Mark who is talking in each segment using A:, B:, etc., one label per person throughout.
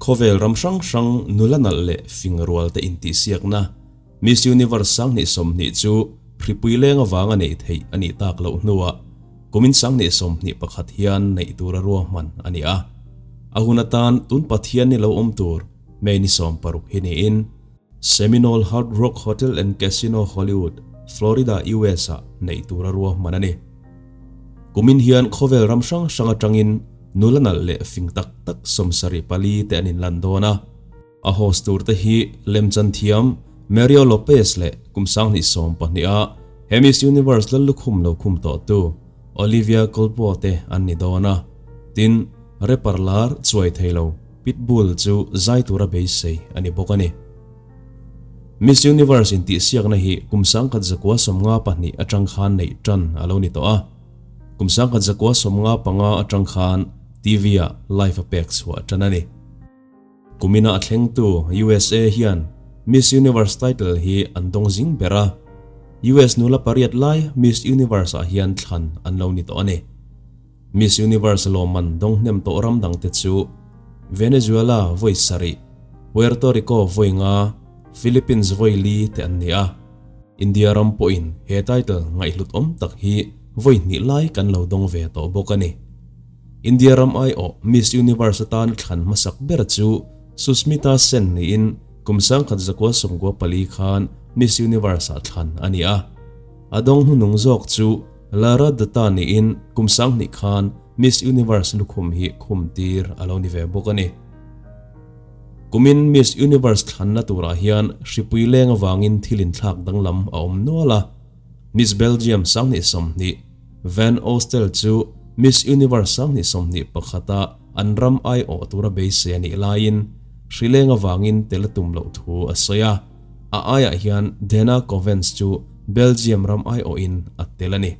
A: Khawvel ram hrang hrang nula nalh leh fing rual te intihsiakna Miss Universe 2020 chu hripui leng avanga neih theih a nih tak loh hnuah kumin 2021 hian neih tura ruahman a ni a. A hun atan tun Pathian ni lo awm tur May ni 60 hi niin Seminole Hard Rock Hotel and Casino Hollywood, Florida, US ah neih tura ruahman a ni. Kumin hian khawvel ram hrang hrang atangin nula nalh leh fing tak tak 74 te an inlan dawn a. A host tur te hi lemchan thiam Mario Lopez leh kum 2012 a he Miss Universe lal lukhum lo khum tawhtu Olivia Culpo te an ni dawn a. Tin, rapper lar chuai thei lo Pitbull chu zai tura beisei a ni bawk a ni. Miss Universe intihsiakna hi kum 1992 atang khan neih tan a lo ni tawh a. Kum 1995 atang khan TV ah live a pek chhuah tan a ni. Kumina a thlengtu USA hian Miss Universe title hi an dawng zing ber a. US nula pariat lai Miss Universe ah hian thlan an lo ni tawh a ni. Miss Universe lawmman dawng hnem tawh ram dangte chu Venezuela vawi sarih, Puerto Rico vawi nga, Philippines vawi li te an ni a. India ram pawhin he title ngaihhlut awm tak hi vawi hnih lai kan lo dawng ve tawh bawk a ni. India ram aiawh Miss Universe atan thlan hmasak ber chu Sushmita Sen niin kum 1994 khan Miss Universe-ah thlan a ni a. A dawng hnunung zawk chu Lara Dutta niin kum 2000 khan Miss Universe lukhum hi khum tir a lo ni ve bawk a ni. Kumin Miss Universe thlanna turah hian hripui leng avangin thil inthlak danglam a awm nual a. Miss Belgium 2020 Van Ostel chu Miss Universe 2021 a an ram aiawh tura beisei a nih laiin hri leng avangin tel a tum loh thu a sawi a. A aiah hian Dana Covens chu Belgium ram aiawhin a tel a ni.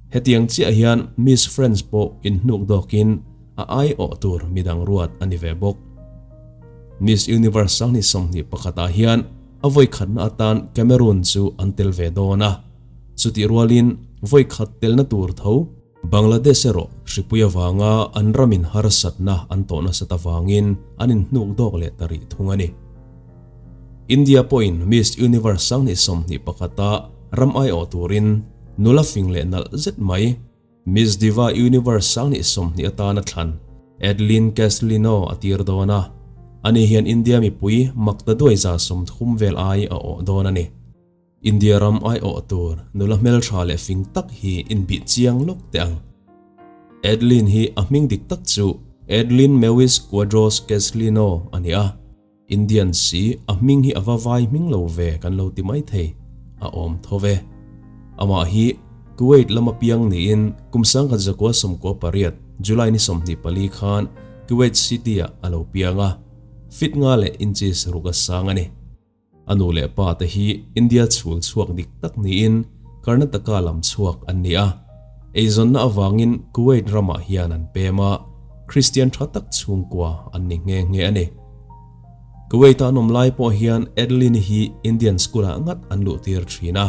A: Hetiang chiah hian Miss France pawh inhnuk dawkin a aiawh tur midang ruat a ni ve bawk. Miss Universe 2021 ah hian a vawi khatna atan Cameroon chu an tel ve dawn a. Chutih rualin vawi khat telna tur tho Bangladesh erawh hripui avanga an ramin harsatna an tawh nasat avangin an inhnuk dawk leh ta rih thung a ni. India pawhin Miss Universe 2021 a ram aiawh turin nula fing leh nalh zet mai Miss Diva Universe 2020 atana thlan Adeline Caslino a tir dawn a. Ani hian India mipui makta duai za 30 vel ai a awh dawn a ni. India ram aiawh tur nula hmeltha leh fing tak hi inbih chiang lawk teh ang. Adeline hi a hming dik tak chu Adeline Mewis Quadros Caslino a ni a. Indian si a hming hi a va vai hming lo ve kan lo ti mai thei, a awm tho ve. Amah hi Kuwait lama piang niin kum 1998 July ni 24 khan Kuwait City-ah a lo piang a, feet nga leh inches ruk a sang a ni. A nu leh pa te hi India chhul chhuak dik tak niin Karnataka lam chhuak an ni a. Eizawnna avangin Kuwait ramah hian an pem a, Kristian tha tak chhungkua an ni nghe nghe a ni. Kuwait-a an awm lai pawh hian Adeline hi Indian School-ah ngat an luh tir thin a.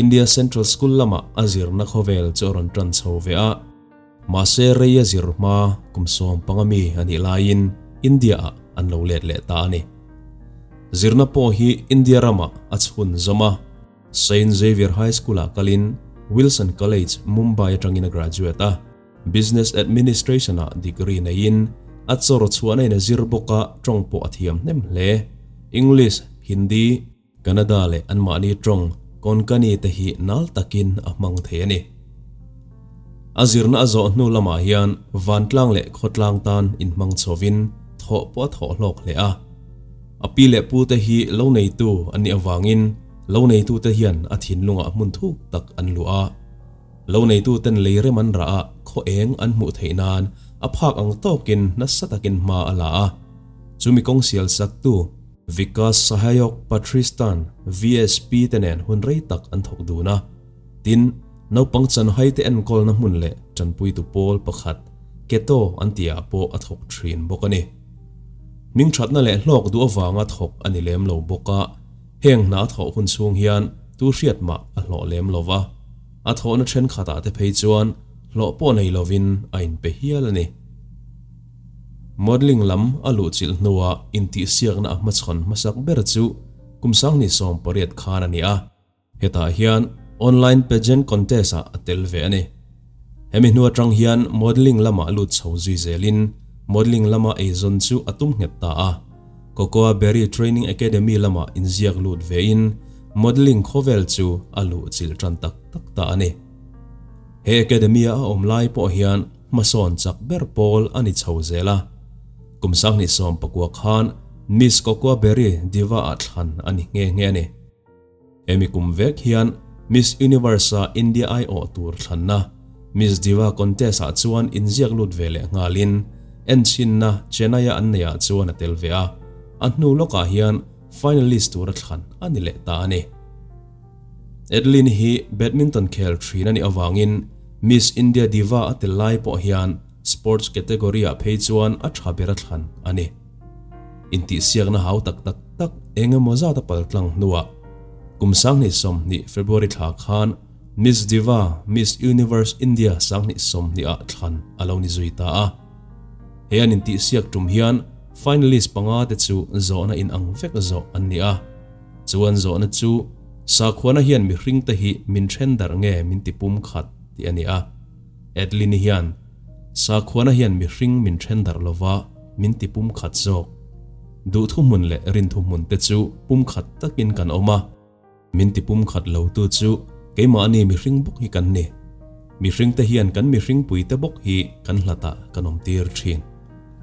A: India Central School lamah a zirna khawvel chu a rawn tan chho ve a. Mahse rei a zir hma kum 15 mi a nih laiin India-ah an lo let leh ta a ni. Zirna pawh hi India ramah a chhun zawm a, Saint Xavier High School-ah kalin Wilson College, Mumbai atangin a graduate a, Business Administration-ah degree neiin a chawr chhuahna in a zir bawk a, tawng pawh a thiam hnem hle. English, Hindi, Kannada leh anmahni tawng Konkani te hi nal takin a hmang thei a ni. A zirna a zawh hnu lamah hian vantlang leh khawtlang tan inhmang chhovin thawh pawh a thawh hlawk hle a. A pi leh pu te hi lo neitu an nih avangin lo neitu te hian a thinlungah hmun thuk tak an luh a. Lo neitu ten lei rem an rah a, khaw eng an hmuh theih nan a phak ang tawkin nasa takin hma a la a. Chumi kawng sial saktu Vikas Sahayog Patristan, VSP, te nen hun rei tak an thawk dun a. Tin, naupang chanhai te enkawlna hmun leh tanpuitu pawl pakhat, Keto an tihah pawh a thawk thin bawk a ni. Hming thatna leh hlawk duh avanga thawk a ni lem lo bawk a, heng hna a thawh hun chhung hian tu hriat mah a hlawh lem lo va. A thawhna thenkhatah te phei chuan hlawh pawh nei lovin a inpe hial a ni. Modelling lam a luhchilh hnua intihsiakna a hmachhawn hmasak ber chu kum 2018 khan a ni a. Hetah hian online pageant contest ah a tel ve a ni. Hemi hnu atang hian modelling lamah lut chho zui zelin modelling lama eizawn chu a tum nghet ta a. Cocoa Berry Training Academy lamah inziak lut vein modelling khawvel chu a luh chilh tan tak tak ta a ni. He academy a a awm lai pawh hian hmasawn chak ber pawl a ni chho zel a. Kum 2019 khan Miss Cocoa Berry Diva ah thlan a ni nghe nghe a ni. Hemi kum vek hian Miss Universe-a India aiawh tur thlanna Miss Diva Contest-ah chuan inziak lut ve leh nghalin enchhinna Chennai-a an neihah chuan a tel ve a, a hnu lawkah hian finalist tura thlan a ni leh ta a ni. Adeline hi badminton khel thin a nih avangin Miss India Diva a tel lai pawh hian sports category-ah phei chuan a tha ber a thlan a ni. Intihsiakna hau tak tak tak eng emaw zat a paltlang hnuah kum 2020 February thla khan Miss Diva Miss Universe India 2020 ah thlan a lo ni zui ta a. He an intihsiak tum hian finalist panga te chu zawhna inang vek zawh an ni a. Chuan zawhna chu sakhuana hian mihring te hi min then darh nge min ti pum khat tih a ni a. Adeline hian Sakhuana hian mihring min then darh lova min ti pum khat zawk. Duh thuhmun leh rin thuhmun te chu pum khat takin kan awm a. Min ti pum khat lo tu chu keimahni mihring bawk hi kan ni. Mihring te hian kan mihring pui te bawk hi kan hlatah kan awm tir thin.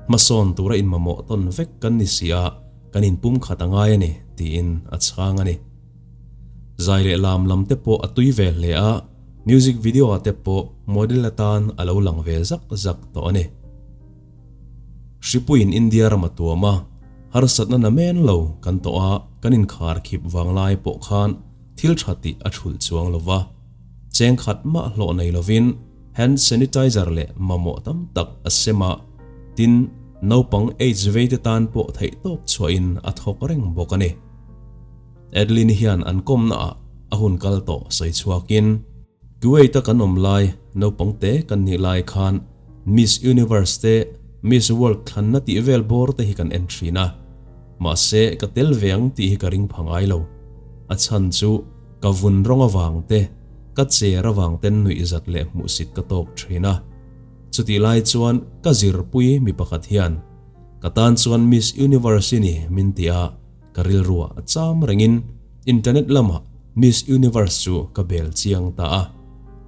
A: Hmasawn tura inmamawh tawn vek kan ni si a, kan inpum khat a ngai a ni, tiin a chhang a ni. Zai leh lam lam te pawh a tui ve hle a, music video ah te pawh model atan a lo lang ve zak zak tawh a ni. Hripuiin India ram a tuam a, harsatna na men lo kan tawh a, kan inkhar khip vang lai pawh khan thil tha tih a thulh chuang lo va. Cheng khat mah hlawh nei lovin hand sanitizer leh mamawh tam tak a sem a, tin, naupang aids vei te tan pawh theihtawp chhuahin a thawk reng bawk a ni. Adeline hian an kawmna ah a hun kal tawh sawi chhuakin, Kuwait a kan awm lai, naupang te kan nih lai khan Miss Universe te Miss World thlanna tih vel bawr te hi kan en thin a. Mahse ka tel ve ang tih hi ka ring pha ngai lo. A chhan chu ka vun rawng avang te, ka cher avang ten nuihzat leh hmuhsit ka tawk thin a. Chutih lai chuan ka zirpui mi pakhat hian ka tan chuan Miss Universe i ni min ti a, Ka rilruah a cham rengin internet lamah Miss Universe chu ka bel chiang ta a.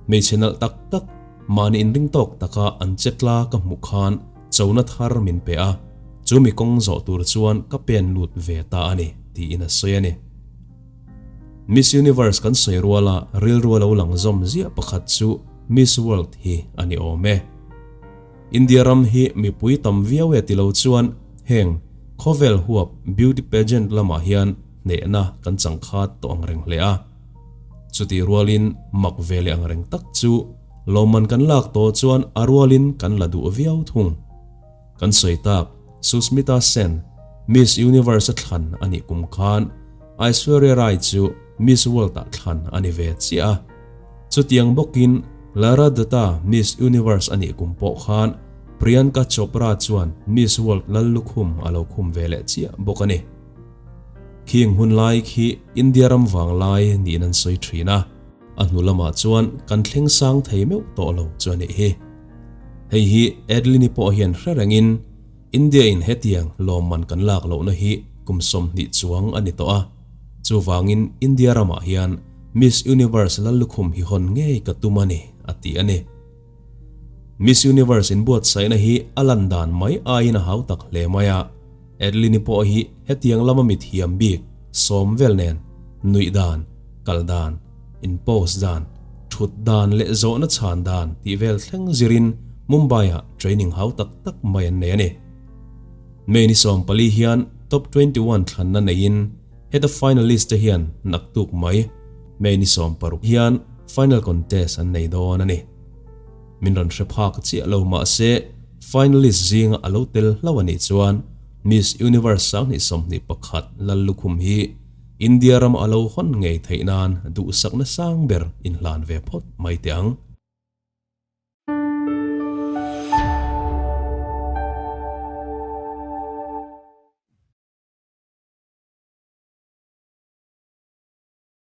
A: Hmeichhe nalh tak tak, mahni inring tawk taka an che tla ka hmuh khan chona thar min pe a, chu mi kawng zawh tur chuan ka pen lut ve ta a ni, tiin a sawi a ni. Miss Universe kan sawi ruala rilru a lo lang zawm ziah pakhat chu Miss World hi a ni awm e. India ram hi mipui tam viau e ti lo chuan heng khawvel huap beauty pageant lamah hian hnehna kan changkhat tawh ang reng hle a. Chutih rualin mak ve leh ang reng tak chu lawmman kan lak tawh chuan a rualin kan la duh viau thung. Kan sawi tak Sushmita Sen, Miss Universe a thlan a nih kum khan Aishwarya Rai chu Miss World ah thlan a ni ve chiah a. Chutiang bawkin Lara Dutta Miss Universe a nih kum pawh khan Priyanka Chopra chuan Miss World lal lukhum a lo khum ve leh chiah bawk a ni. Khing hun lai khi India ram vang lai niin an sawi thin a, a hnu lamah chuan kan thleng sang thei meuh tawh lo chu a nih hi. Hei hi Adeline-i pawh hian hre rengin India in hetiang lawmman kan lak lohna hi kum 20 chuang a ni tawh a, chuvangin India ramah hian Miss Universe lal lukhum hi hawn ngei ka tum a ni, a ti a ni. Miss Universe inbuatsaihna hi a lan dan mai aiin a hau tak hle mai a, Adeline-i pawh hi hetiang lama mi thiam bik sawm vel nen nuih dan, kal dan, in post dan, thut dan leh zawhna chhan dan tih vel thleng zirin Mumbai-ah training hau tak tak mai an nei a ni. May ni 14 hian Top 21 thlanna neiin Heta finalist te hian naktuk mai May ni 16 hian final contest an nei dawn a ni. Min rawn hre phak chiah lo mahse finalist zinga a lo tel hlauh a nih chuan Miss Universe 2021 lal lukhum hi India rama a lo hawn ngei theih nan duhsakna sang ber inhlan ve phawt mai teh ang.